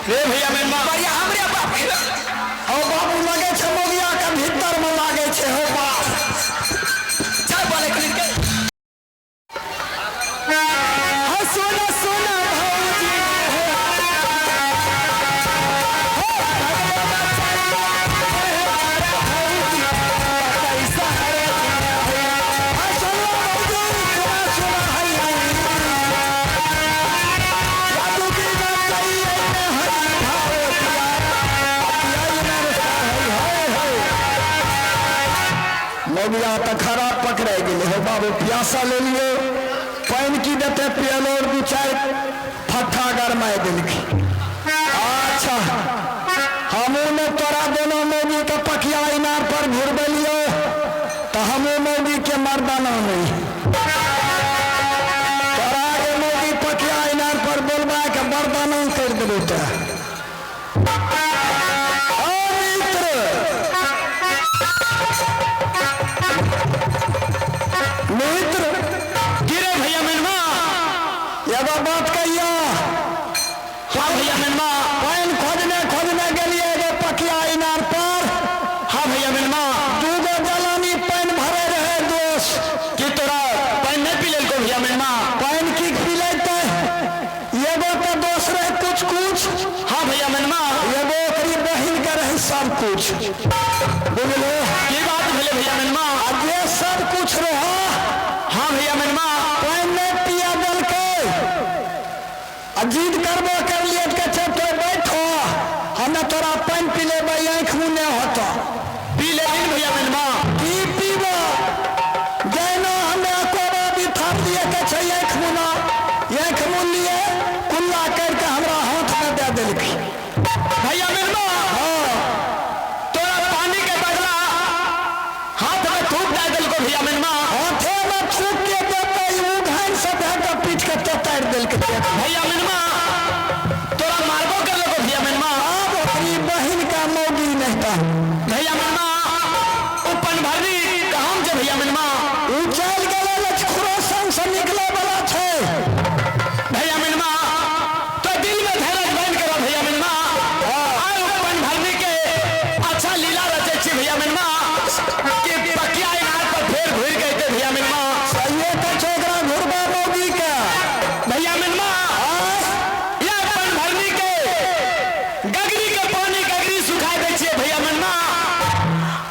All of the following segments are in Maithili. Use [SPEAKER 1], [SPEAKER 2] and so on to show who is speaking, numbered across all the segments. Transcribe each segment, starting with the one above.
[SPEAKER 1] रे भैया मेनमा।
[SPEAKER 2] बढ़िया हमरे बाप।
[SPEAKER 3] हो बाबू, लगे छै मोगिया के भीतर में लागे छै हो बाप।
[SPEAKER 2] चल बोले के।
[SPEAKER 3] हो सुन सुन भौजी, हो कैसा है। हो सुनो भौजी, सुना सुना है जादू की बात कही है हरी भाव पिया पिया है है। मौगिया तऽ खराब पकड़ाइ गेलै। हो बाबू, प्यासा ले लियो, पानि की देते पियलो और दू चारि फट्ठा गरमाइ देलखिन। अच्छा, हमहूँ ने तोरा दोनों मौगी के पकिया इनार पर घुरबेलियो तऽ हमहूँ मौगी के मर्दाना नहीं। तोरा के मौगी पकिया इनार पर बोलबा के मर्दाना करि देबो तोरा। ओ मित्र, मित्र।
[SPEAKER 1] की रे भैया मेनमा?
[SPEAKER 3] एगो बात कहियो।
[SPEAKER 1] हाँ भैया मेनमा।
[SPEAKER 3] पानि खोजने खोजने गेलियै एगो पकिया इनार पर।
[SPEAKER 1] हाँ भैया मेनमा।
[SPEAKER 3] दूगो जलानी पानि भरे रहे दोस्त।
[SPEAKER 1] की तोरा पानि नहीं पी लेलको भैया मेनमा?
[SPEAKER 3] पानि की पी लेते, एगो तऽ दोस्त रहे कुछ कुछ।
[SPEAKER 1] हाँ भैया मेनमा।
[SPEAKER 3] एगो ओकरी बहिन के रहे सब कुछ, बुझलो?
[SPEAKER 1] की बात भेलै भैया मेनमा?
[SPEAKER 3] आ जे सब कुछ रहो।
[SPEAKER 1] हाँ भैया मेनमा।
[SPEAKER 3] पानि नहि पिया देलकै आ जिद करबो करलियै तऽ कहै छै, तो बैठो, हमे तोरा पानि पिलेबै, आँखि मुँह नहि होतो।
[SPEAKER 1] पी लेलिन भैया मेनमा?
[SPEAKER 3] की पीबो, जैना हमे अकोबो बिथार दिए के छै आँखि मुना। आँखि मुन लिए, कुल्ला करके हमरा हाथमे दे देलखिन।
[SPEAKER 1] भैया मेनमा।
[SPEAKER 3] हाँ।
[SPEAKER 1] तोरा पानी के बदला हाथ में थूक दे देलको भैया मेनमा?
[SPEAKER 3] हाथेमे थूक के देते, ओ घाइन से धऽ के पीट के तेतारि देलकै।
[SPEAKER 1] भैया मेनमा, तोरा मारबो कर लेको भैया मेनमा?
[SPEAKER 3] आब ओकरी बहिन का मौगी नहीं था।
[SPEAKER 1] भैया मेनमा, ओ पनभरनी कहाँ छै भैया मेनमा?
[SPEAKER 3] उ चलि गेलै, लचखुरोसन से निकले वाला छै।
[SPEAKER 1] भैया मेनमा, तो दिल में धैर्य बन करो भैया मेनमा। आय ओ पनभरनी के अच्छा लीला रचे छी भैया मेनमा कि पकिया इनार पर फेर घुरि के अइतै भैया मेनमा।
[SPEAKER 3] सहिए तऽ छै, ओकरा घुरबा मौगी के।
[SPEAKER 1] भैया मेनमा, या पनभरनी के गगरी के पानी गगरी सुखा दै छियै भैया मेनमा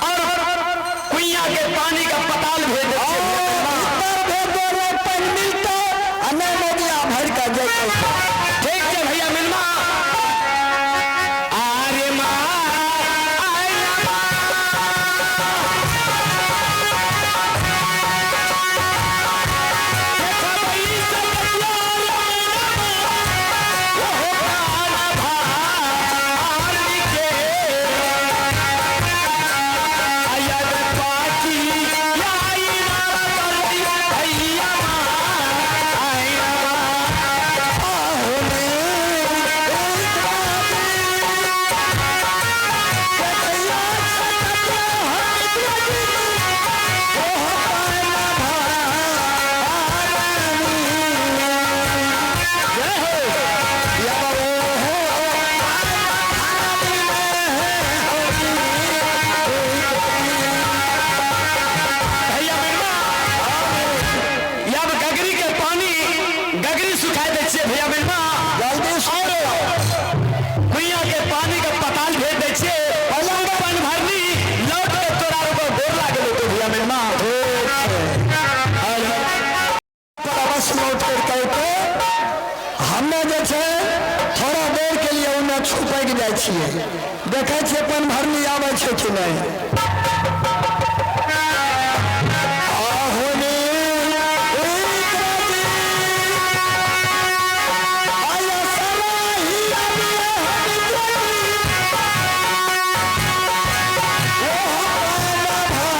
[SPEAKER 1] और कुइया के पानी का पताल भेज दै छियै भैया मेनमा।
[SPEAKER 3] भीतर भेज देले, पानि मिलतै आ नहि मौगिया भरि के जैतै।
[SPEAKER 1] ठीक छै भैया मेनमा। आरे मा आय मा। देखबै सकतिया ओहो प्राण भार के आयर पाकी आई भैया आई। भैया मेनमा, अब गगरी के पानी गगरी सुखा दै छियै भैया मेनमा।
[SPEAKER 3] जल्दी।
[SPEAKER 1] और कुइया के पानी के पताल भेज दै छियै। पलंग पन भरनी लौट के तोरा ऊपर गोर लागल होतौ भैया मेनमा।
[SPEAKER 3] अवश्य लौट कर कहते, हमे जे छै थोड़ा देर के लिए ओन्ने छुपकि जाइ छियै, देखै छियै पानि भरनी आबै छै कि नहि। आहो रे, एक आया सराही अबिये हम जोड़ी। ओह पान भारानी।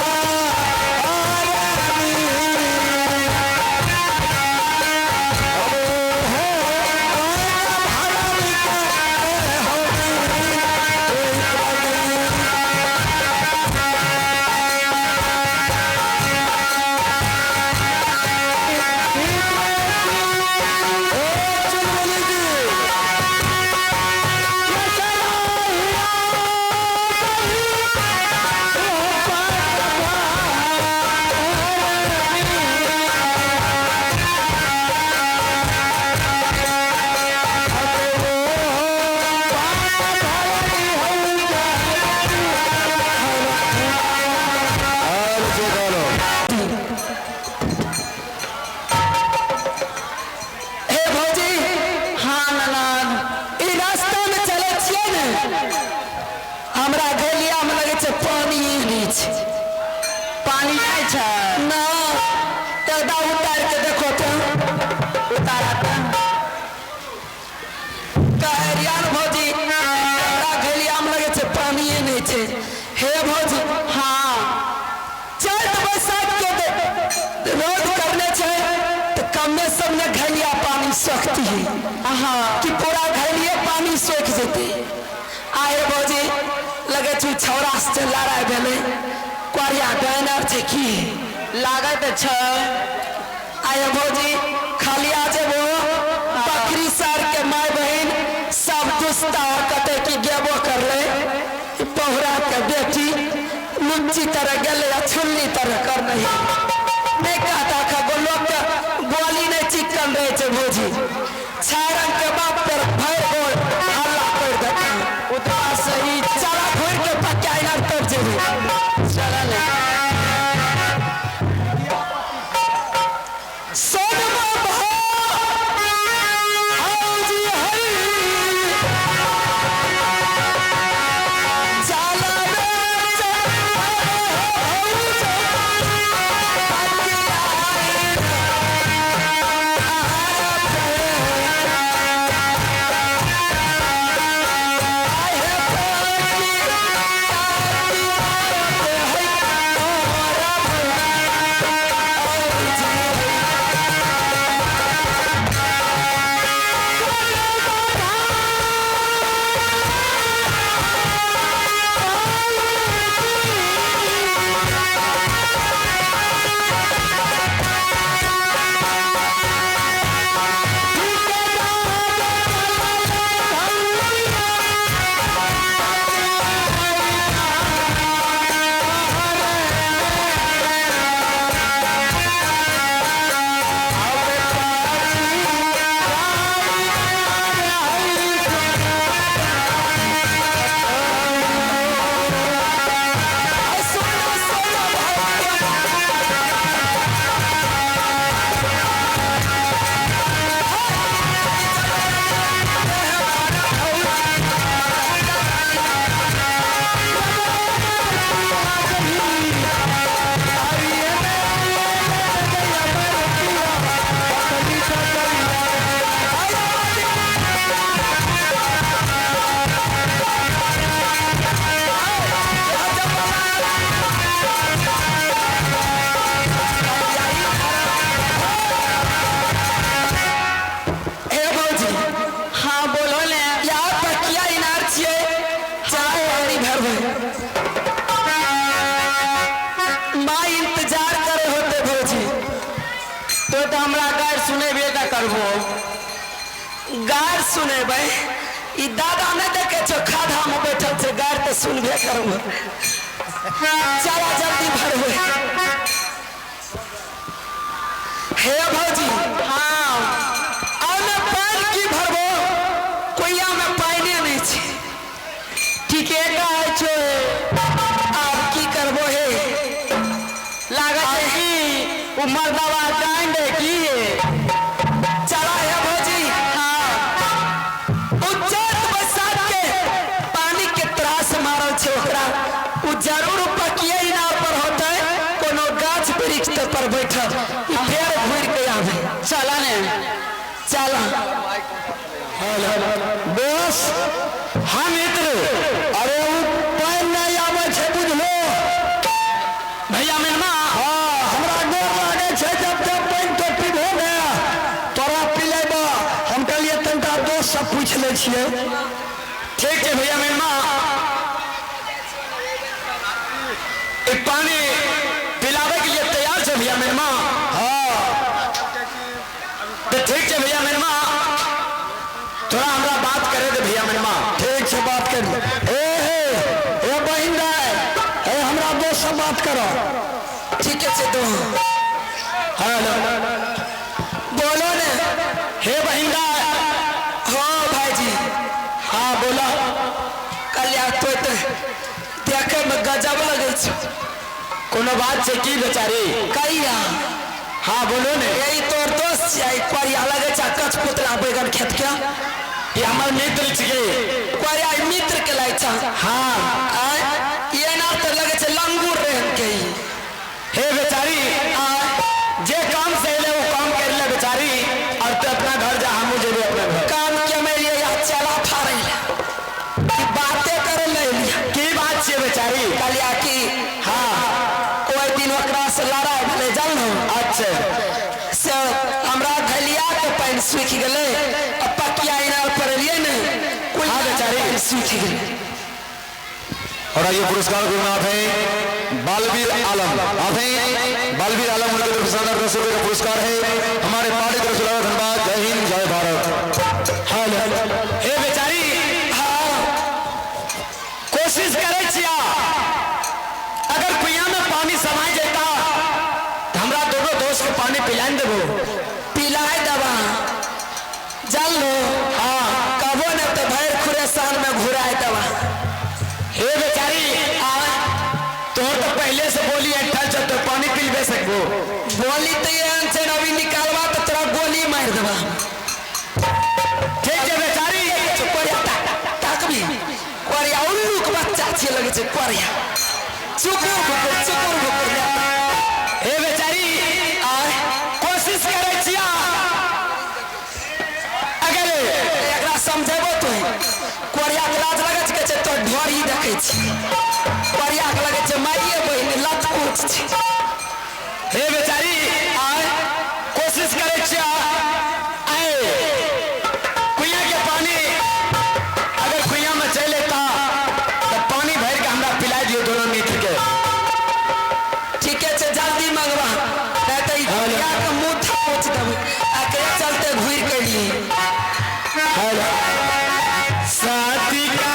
[SPEAKER 3] ओहो पान भारानी के हो।
[SPEAKER 2] तोरा घैलियामे लगै छै पानी नहि छै।
[SPEAKER 1] पानी नहि छै?
[SPEAKER 2] ना, एकदम उतार के देखो तो।
[SPEAKER 1] उतारा तऽ।
[SPEAKER 2] कहे रियान भौजी, हमरा घैलियामे लगै छै पानिए नहि छै। हे भौजी।
[SPEAKER 1] हाँ।
[SPEAKER 2] चैत बैसाख के रौद करने छै तऽ कमे सब ने घैलिया पानी सोखती है।
[SPEAKER 1] हाँ।
[SPEAKER 2] कि पूरा घैलिए पानी सोख जेतै। आहे भौजी, लगै छै छौड़ा से लड़ाइ भेलै, कोरिया डाइनर छै की?
[SPEAKER 1] लागत छै।
[SPEAKER 2] आये भौजी, खाली आ जेबो बकरी सार के माय बहिन सब दुस्ता कते की गेबो करले। पहुरा के बेटी लुच्ची तरह गेलै आ छुल्ली तरह कर नहीं नहीं कहता खगो लोग के बोली नहीं चिकन रहे छै भौजी। छह रंग के बाप पर भर गोल हल्ला कर देता।
[SPEAKER 1] उतना सही।
[SPEAKER 2] चला घुर के पक्का इनार तब जेबे।
[SPEAKER 1] चल ने।
[SPEAKER 2] सोनमा भौजी हई चला रे चला हे भौजी।
[SPEAKER 1] हाँ, बोलो ने।
[SPEAKER 2] यहाँ पकिया इनार छियै, चला पानी भरबै। माँ इंतजार करे होते भौजी।
[SPEAKER 1] तो तऽ हमरा गारि सुनेबे टा करबो।
[SPEAKER 2] गार सुनेबै? ई दादा नहि देखे छौ, खाधा में बैठल छै, गार तऽ सुनबे करबो। चला जल्दी भरबै। हे भौजी।
[SPEAKER 1] हाँ।
[SPEAKER 2] आने पानि की भरबो, कुइया में पानिए नहि छै।
[SPEAKER 1] ठीके कहै छौ।
[SPEAKER 2] आब की करबो हे?
[SPEAKER 1] लागत छै कि ओ मर्दवा डाइन दे की?
[SPEAKER 2] चला हे भौजी।
[SPEAKER 1] हाँ।
[SPEAKER 2] उ चैत बैसाख के पानी के त्रास मारल छै ओकरा। उ जरूर पकिया इनार पर होतै, कोनो गाछ वृक्ष पर बैठल। ई फेर घुरि के आवे।
[SPEAKER 1] चल ने।
[SPEAKER 2] चल।
[SPEAKER 3] बस।
[SPEAKER 1] हाँ मित्र।
[SPEAKER 3] अरे, उ पानि नहि आबै छै, बुझलो?
[SPEAKER 1] भैया मेनमा।
[SPEAKER 3] हाँ, हमरा गोर लागै छै। जब जब पानि तो पीबहो ने, तोरा पिलेबो। हम कहलियै तनिटा दोस्त से पूछि लै छियै।
[SPEAKER 1] ठीक छै भैया मेनमा, ई पानी पिलाबै के लिए तैयार छै भैया मेनमा।
[SPEAKER 3] हाँ।
[SPEAKER 1] तऽ ठीक छै भैया मेनमा, थोड़ा हमरा बात करे दे भैया मेनमा।
[SPEAKER 3] ठीक छै, बात करी। हे हे हे बहिन दाय, हे, हमरा दोस्त से बात करो।
[SPEAKER 2] ठीक छै तो।
[SPEAKER 1] हेलो।
[SPEAKER 2] बोलो ने।
[SPEAKER 1] हे बहिन दाय।
[SPEAKER 2] हाँ भाईजी।
[SPEAKER 1] हाँ, बोला।
[SPEAKER 2] कल तो देखे में गजब लगै छै।
[SPEAKER 1] कोनो बात छै की बेचारी?
[SPEAKER 2] कहिया?
[SPEAKER 1] हाँ, बोलो ने।
[SPEAKER 2] यही तोर दोस्त छियै? कोरिया लगै छै कच पुतला बैगन खेत के।
[SPEAKER 1] ई हमर मित्र छियै।
[SPEAKER 2] कोरिया मित्र के लै छ?
[SPEAKER 1] हाँ।
[SPEAKER 2] आय। सूखि गेलै आ पकिया इनार पर एलियै ने
[SPEAKER 1] हाँ,
[SPEAKER 2] कुइया के
[SPEAKER 1] बेचारी।
[SPEAKER 2] पानि सूखि गेलै।
[SPEAKER 4] और ये पुरस्कार गुरुनाथ है बालवीर आलम, आप हैं बालवीर आलम, उनके तरफ से 10 रुपए का पुरस्कार है हमारे पार्टी तरफ से। धन्यवाद, जय हिंद, जय भारत।
[SPEAKER 1] हेलो हे बेचारी,
[SPEAKER 2] हाँ।
[SPEAKER 1] कोशिश करै छिया, अगर कुइया में पानी समाय जेता तो हमरा दोनों दोस्त के पानी पिलाइन देबो।
[SPEAKER 2] पिलाय दबा जानलो।
[SPEAKER 1] हाँ।
[SPEAKER 2] कबो ने तो भरि खुरेसान में घुराय दबा।
[SPEAKER 1] हे बेचारी,
[SPEAKER 2] आ।
[SPEAKER 1] तोहर तो पहले से बोली अठल छ, तो पानी पिलबे सकबो।
[SPEAKER 2] बोली तो एहन छै ने, अभी निकालबा तो तोरा गोली मारि देबा।
[SPEAKER 1] ठीक छै बेचारी।
[SPEAKER 2] कोरिया ताकबी कोरिया, उल्लू के बच्चा छियै लगै छै कोरिया, चुकुर भुकुर चुकुर भुकुर।
[SPEAKER 1] हे बेचारी,
[SPEAKER 2] आ।
[SPEAKER 1] कोशिश करै छिया अगर
[SPEAKER 2] एकरा समझेबो तू? कोरिया के लाज लगै छै, कहै छै तोर ढोरी देखै छी। कोरिया के लगै छै माइये बहिन लतकुच छै।
[SPEAKER 1] हे बेचारी,
[SPEAKER 2] आय।
[SPEAKER 1] कोशिश करै छिया आए कुइया के पानी अगर कुइया में चलि एता तो पानी भरि के हमरा पिलाइ दियौ दोनों मित्र के।
[SPEAKER 2] ठीके छै, जल्दी मंगवा, नहीं तऽ ई कोरिया के मुँह थपोच देबै। एकरे चलते घुरि के एलियै।
[SPEAKER 1] साथी का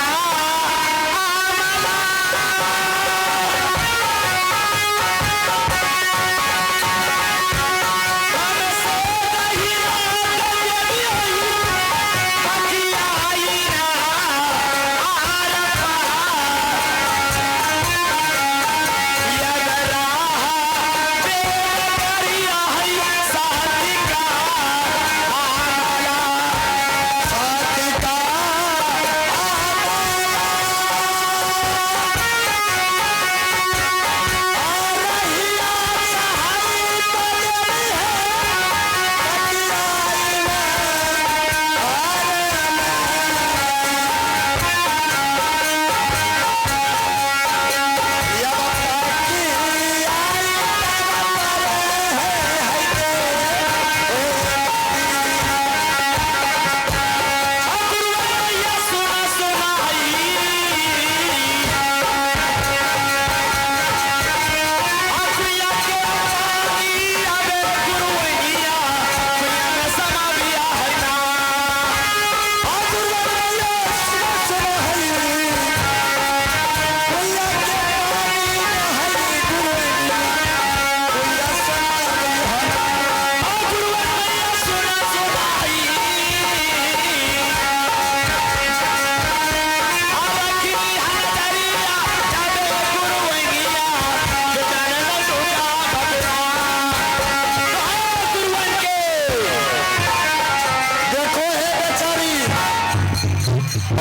[SPEAKER 4] देखो हे बेचारी,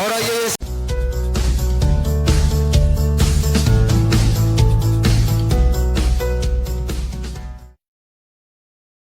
[SPEAKER 4] और ये